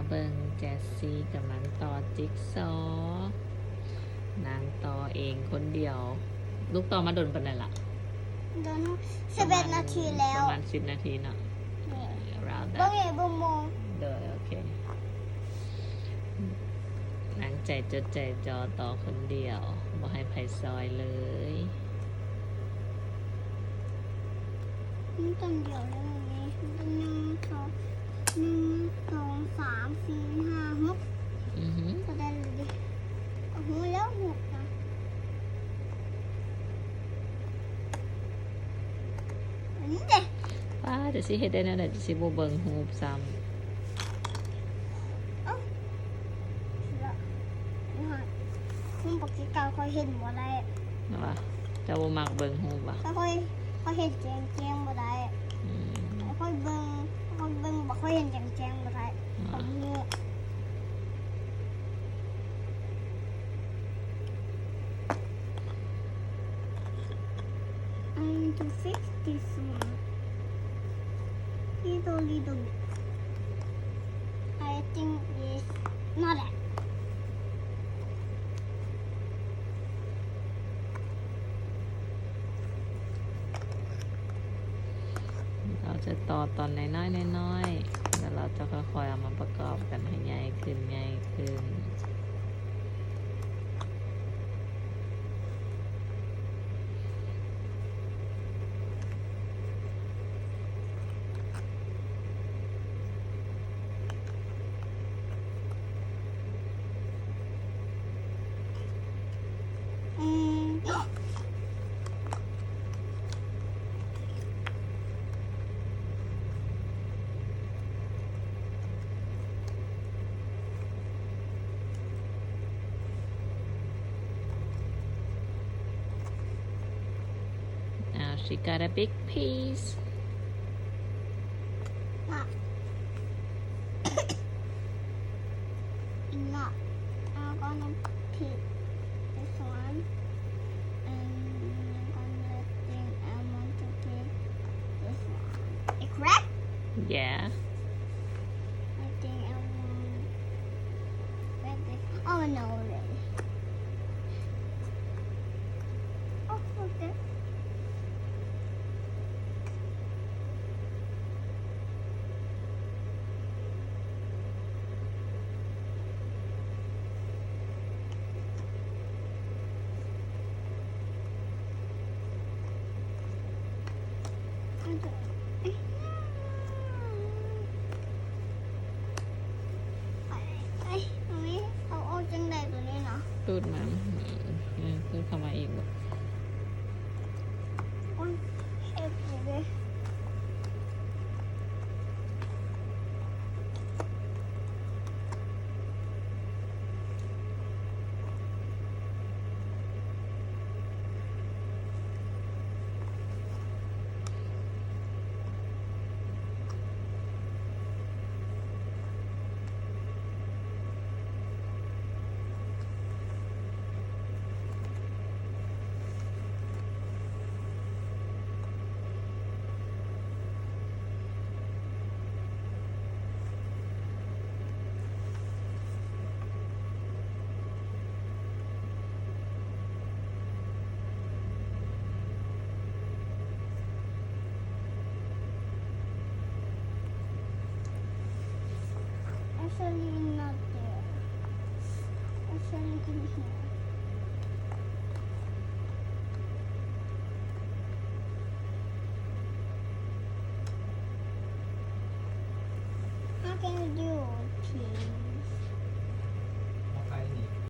ເບິ່ງ Jessie ກຳລັງຕໍ່ຈິກຊໍ ນາງຕໍ່ເອງຄົນດຽວ. ລູກຕໍ່ມາດົນປານໃດລະ? ໂດນ ສິບເອັດນາທີແລ້ວ ປະມານສິບນາທີເນາະ. ເບິ່ງເອ ເບິ່ງໂມງ. ໂດຍ ໂອເຄ. ນາງໃຈຈົດໃຈຈໍ່ຕໍ່ຄົນດຽວ ບໍ່ໃຫ້ໃຜຊ່ອຍເລີຍ. ມີຕົນດຽວເລີຍ ມີຕົນ ໜຶ່ງ ສອງ ໜຶ່ງ ສອງ ສາມ ສີ່ ຫ້າ ຫົກ ອືຮຶ ກໍໄດ້ແລ້ວເດ. ໂອ້ໂຫ ແລ້ວຫົກນະ ອັນນີ້ເດ. ປ້າ ຈະຊິເຮັດໄດ້ແນວໃດ ຈະຊິບໍ່ເບິ່ງຮູບຊ້ຳ. ເອົ້າ ລະ ຮູບປາກກີກາຂ້ອຍເຫັນບໍ່ໄດ້. ວ່າ ເຈົ້າບໍ່ມັກເບິ່ງຮູບຫວາ? ຂ້ອຍ ຂ້ອຍເຫັນແຈ້ງໆບໍ່ໄດ້. ອືມ ຂ້ອຍເບິ່ງ ຂ້ອຍເບິ່ງ ບໍ່ຄ່ອຍເຫັນແຈ້ງໆບໍ່ໄດ້. ອືມ I need to fix this one. Little, little bit. I think it's not that. ເຮົາຈະຕໍ່ຕອນນ້ອຍໆ ນ້ອຍໆ ແລ້ວເຮົາຈະຄ່ອຍໆເອົາມາປະກອບກັນໃຫ້ໃຫຍ່ຂຶ້ນ ໃຫຍ່ຂຶ້ນ. Now she got a big piece. Look. Look. I'm gonna pick this one. And I'm gonna think I want to pick this one. Is correct? Yeah. I think I want red this. Oh, no, red. Oh, okay. ເອົາອອກຈັ່ງໃດໂຕນີ້ນະ? ຕູດມັນ ເອີ ຕູດເຂົ້າມາອີກບໍ? ໂອ້ຍ ເຈັບເດ້. How can you do it, please?